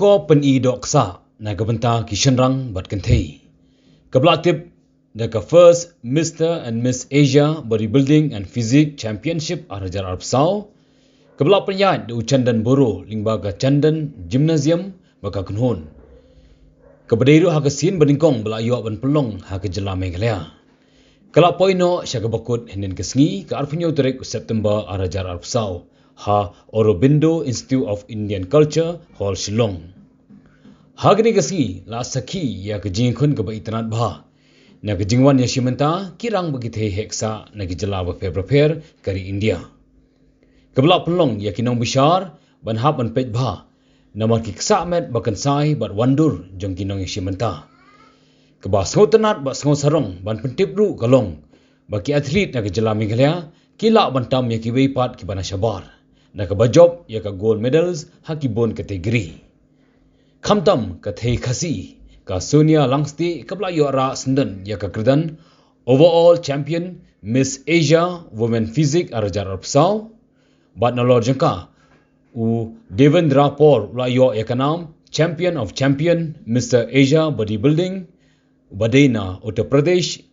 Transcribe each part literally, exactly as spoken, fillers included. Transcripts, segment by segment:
Ko pyni dohksah na ka bynta ki shynrang bad kynthei, kaba la tip da ka First Mister and Miss Asia Bodybuilding and Physique Championship ar hajar arphew saw, kaba la pynïaid da u Chandan Boro lyngba ka Chandan Gymnasium ba ka kynhun, kaba dei ruh ha ka sien ba nyngkong ba la ïoh ban pynlong ha ka jylla Meghalaya. Ka la poi noh sha kaba kut hynnin ka sngi, ka arphew hynñiew tarik u September ar hajar arphew saw, ha Aurobindo Institute of Indian Culture, Hall Shillong. Ha kane ka sngi la sakhi ïa ka jingïakhun kaba itynnad bha na ka jingwan ïashim bynta ki rangbah ki thei heh ksah na ki jylla bapher bapher ka ri India, kaba la pynlong ïa ki nongbishar ban hap ban peit bha namar ki ksah met ba kynsai bad wandur jong ki nongïashim bynta. Kaba sngewtynnad bad sngewsarong ban pyntip ruh ka long ba ki athlete na ka jylla Meghalaya ki lah ban tam ïa kiwei pat kiba na shabar, da kaba jop ïa ka gold medals ha ki bun category. Khamtam ka thei Khasi, ka Sonia Langstieh, kaba la ïoh rah syndon ïa ka kyrdan Overall Champion Miss Asia Women Physique ar hajar arphew saw, bad nalor jong ka u Devendra Paul u la ïoh ïa ka nam Champion of Champion Mister Asia Bodybuilding, ba dei na Uttar Pradesh,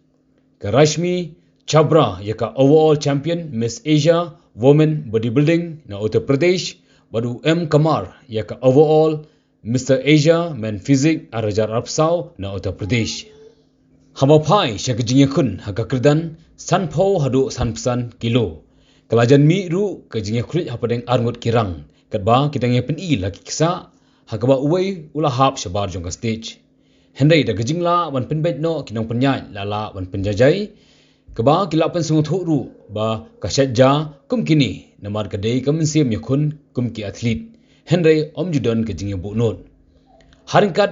ka Rashmi Chabra ïa ka Overall Champion Miss Asia Women Bodybuilding na Uttar Pradesh, bad u M Kamar ïa ka Overall Mister Asia Men Physique ar hajar arphew saw na Uttar Pradesh. Haba phai sha ka jingïakhun ha ka kyrdan sanphew haduh sanphew san kilo, ka la jan mih ruh ka jingïakhun hapdeng arngut ki rang, katba ki dang ïa pyni la ki ksah, ha kaba uwei u la hap shabar jong ka stage. Hynrei da ka jinglah ban pynbeit noh ki nongpynïaid la lah ban pynjaijai, kaba ki la pynsngewthuh ruh ba ka shait ja kum kine namar ka dei ka mynsiem ïakhun kum ki athlete, hynrei ym ju don ka jingïabuh nud. Ha ryngkat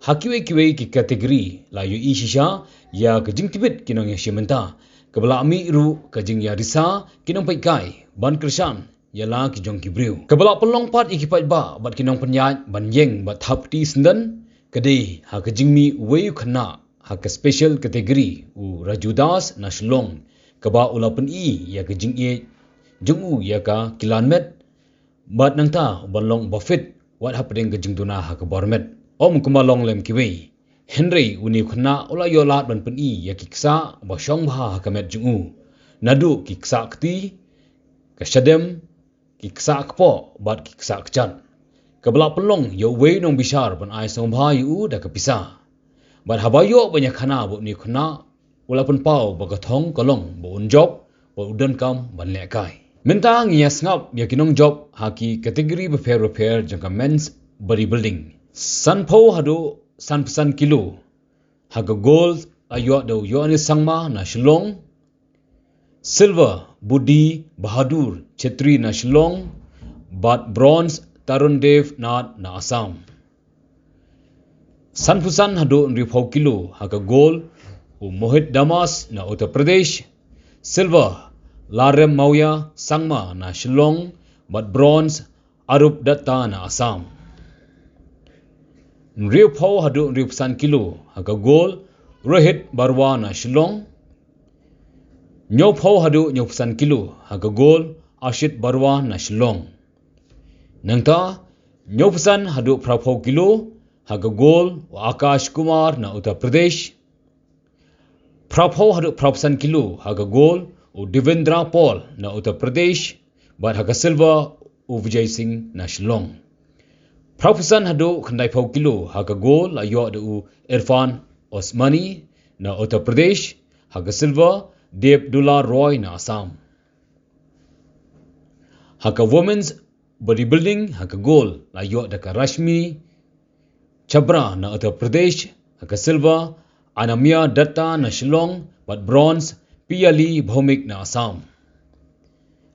ha kiwei kiwei ki category la ïohi shisha ïa ka jingtbit ki nongïashim bynta, kaba la mih ruh ka jingïarisa ki nongpeitkai ban kyrshan ïa la ki jong ki briew. Kaba la pynlong pat ïa ki paidbah bad ki nongpynïaid ban ïeng bad thap kti syndon ka dei ha ka jingmih uwei u khynnah ha ka special category, u Raju Das na Shillong, kaba u la pyni ïa ka jingïeit jong u ïa ka kilan met bad nangta u ban long ba fit wat hapdeng ka jingduna ha ka bor met. Ym kumba long lem kiwei, hynrei une u khynnah u la ïoh lad ban pyni ïa ki ksah ba shong bha ha ka met jong u, naduh ki ksah kti, ka shadem, ki ksah kpoh bad ki ksah kjat, kaba la pynlong ïa uwei u nongbishar ban ai sngewbha ïa u da ka pisa. Bad haba ïoh ban ïakhana ba une u khynnah u la pynpaw ba ka thong ka long ba un jop bad u donkam ban lehkai. Mynta ngin ïa sngap ïa ki nongjop ha ki category bapher bapher jong ka men's bodybuilding. Sanphew haduh sanphew san kilo, ha ka gold la ïoh da u Yohanes Sangma na Shillong. Silver, Budi Bahadur Chetri na Shillong, bad bronze, Tarun Dev Nath na Assam. Sanphew san haduh hynriewphew kilo, ha ka gold u Mohit Damas na Uttar Pradesh, silver, Larem Mawia Sangma na Shillong, bad bronze, Arup Datta na Assam. Hynriewphew haduh hynriewphew san kilo, ha ka gold, Rohit Barua na Shillong. Hynñiewphew haduh hynñiewphew san kilo, ha ka gold, Ashit Barua na Shillong. Nangta hynñiewphew san haduh phraphew kilo, ha ka gold, u Akash Kumar na Uttar Pradesh. Phraphew haduh phraphew san kilo, ha ka gold, u Devendra Paul na Uttar Pradesh, bad ha ka silver, u Vijay Singh na Shillong. Phraphew san haduh khyndaiphew kilo, ha ka gold la ïoh da u Irfan Osmani na Uttar Pradesh, ha ka silver, Dev Dulal Roy na Assam. Ha ka women's bodybuilding, ha ka gold la ïoh da ka Rashmi Chabra na Uttar Pradesh, ha ka silver, Anamya Datta na Shillong, bad bronze, Piyali Bhowmik na Assam.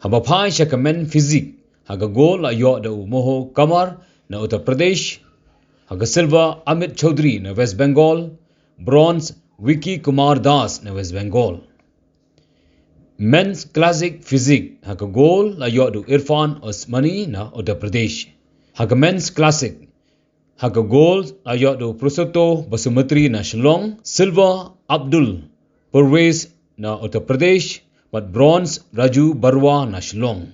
Haba phai sha ka men physique, ha ka gold la ïoh da u Moho Kamar na Uttar Pradesh, ha ka silver, Amit Chaudhary na West Bengal, bronze, Vicky Kumar Das na West Bengal. Men's Classic Physique, ha ka gold la ïoh da u Irfan Osmani na Uttar Pradesh. Ha ka Men's Classic, ha ka gold la ïoh da u Prosotto Basumatri na Shillong, silver, Abdul Pervez na Uttar Pradesh, bad bronze, Raju Barua na Shillong.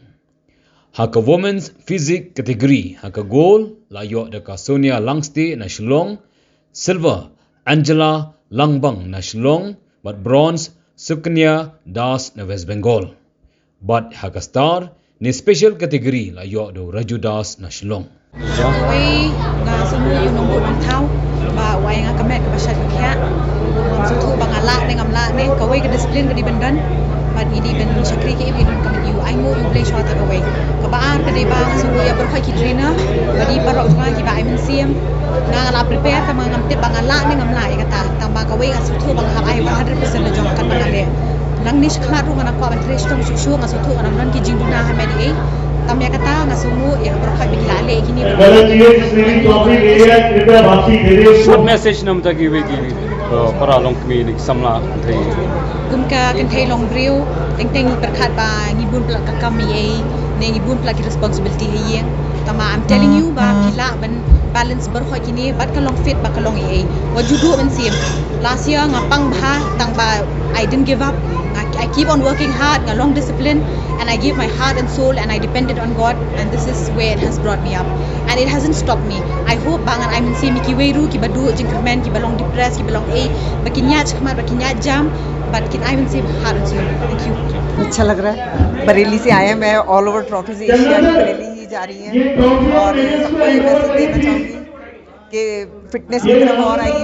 Ha ka Women's Physique category, ha ka gold la ïoh da ka Sonia Langste na Shillong, silver Angela Langbang na Shillong, bad bronze Sukanya Das na West Bengal. Bad ha ka star ne special category la ïoh da u Raju Das na Shillong. Kawei nga sngew ïa u nongbud nongthaw ba u ai nga ka met kaba shait ka khiah. Ngam sngewthuh ba nga lah ne ngam lah ne, kawei ka discipline ka dei ban don. Bad ngi dei ban shakri kaei ba ngi don ka mynta, ainguh ïa U Blei shuwa ta kawei. Kaba ar ka dei ba nga sngew ïa baroh ki trainer ba dei baroh jong nga kiba ai mynsiem. Nga nga la prepare tang ba ngam tip ba nga lah ne ngam lah ïa kata. Tang ba kawei nga sngewthuh ba nga hap ai one hundred percent la jong nga kat ba nga leh. Nangne shakhmat ruh nga nang kwah ban trei shitom shuh shuh, nga sngewthuh nga nang don ki jingduna ha met ei. Tam ïa kata nga sngew ïa ka baroh ba ki la leh kine. गलत चीज है, जिसने भी ट्रॉफी ले लिया है, कृपया वापसी दे दे उसको। What message nam ta ki wei ki, uh, para longkmie ne ki samla kynthei? Kum ka kynthei longbriew, teng teng ngi pyrkhat ba ngi bun palat ka kam ei ei, ne ngi bun palat ki responsibility ha ïing. Tang ba I'm telling you ba phi lah ban balance baroh kine, bad ka long fit bad ka long ei ei. Wat ju duh mynsiem. Last year nga pang bha tang ba I didn't give up. I, I keep on working hard, nga long discipline, and I give my heart and soul, and I depended on God, and this is where it has brought me up. And it hasn't stopped me. I hope ba ngan ai mynsiem ïa kiwei ruh kiba duh jingkyrmen, kiba long depressed, kiba long ei, ba kin ïaid shakhmat, ba kin ïaid jam, bad kin ai mynsiem heart and soul. Thank you. अच्छा लग रहा है। बरेली से आए हैं, मैं all over trophies Asia की बरेली ही जा रही है और सबको ये मैसेज देना चाहूँगी कि फिटनेस की तरफ और आइए।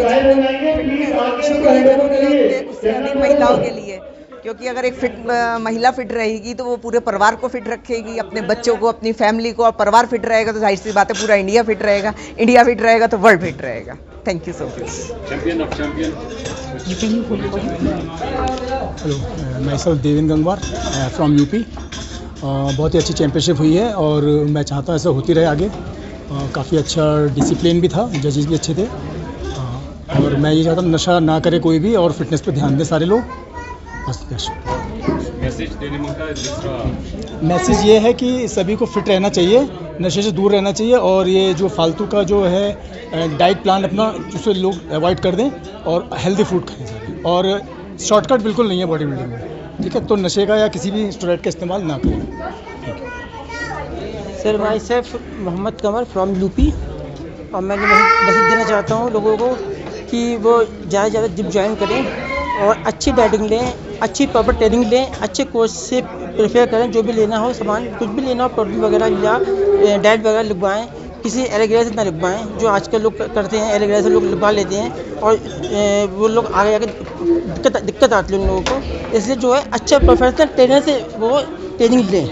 फिटनेस शुरू ही जरूरी है, उससे अधिक महिलाओं के लिए, क्योंकि अगर एक फिट, अ, महिला फिट रहेगी तो वो पूरे परिवार को फिट रखेगी, अपने बच्चों को, अपनी फैमिली को, और परिवार फिट रहेगा तो जाहिर सी बात है पूरा इंडिया फिट रहेगा, इंडिया फिट रहेगा तो वर्ल्ड फिट रहेगा। Thank you so much. Hello, uh, myself Devin Gangwar, uh, from U P। Uh, बहुत ही अच्छी चैंपियनशिप हुई है और मैं चाहता हूँ ऐसा होती रहे आगे। Uh, काफ़ी अच्छा डिसिप्लिन भी था, जजेस भी अच्छे थे। Uh, और मैं ये चाहता हूँ नशा ना करे कोई भी और फिटनेस पे ध्यान दें सारे लोग। बस, बस। मैसेज देने मांगता है दूसरा। मैसेज ये है कि सभी को फिट रहना चाहिए, नशे से दूर रहना चाहिए और ये जो फालतू का जो है, अ, डाइट प्लान अपना, उसे लोग अवॉइड कर दें और हेल्दी फूड खाएं सारे। और शॉर्टकट बिल्कुल नहीं है बॉडी बिल्डिंग में, ठीक है? तो नशे का या किसी भी स्टेरॉइड का इस्तेमाल ना करें। Sir, my self Mohammad Qamar from UP. और मैं ये मैसेज देना चाहता हूँ लोगों को कि वो ज़्यादा से ज़्यादा जिम ज्वाइन करें और अच्छी डाइटिंग लें, अच्छी प्रॉपर ट्रेनिंग लें, अच्छे कोच से प्रेफर करें। जो भी लेना हो सामान, कुछ भी लेना हो, प्रोटीन वगैरह या, ए, डाइट वगैरह लगवाएं, किसी एलोवेरा से ना लगवाएं, जो आजकल लोग क-, करते हैं, एलोवेरा से लोग लगवा लेते हैं और, ए, वो लोग आगे जाके दिक्कत, दिक्कत आती है उन लोगों को। इसलिए जो है, अच्छे प्रोफेशनल ट्रेनर से वो ट्रेनिंग लें।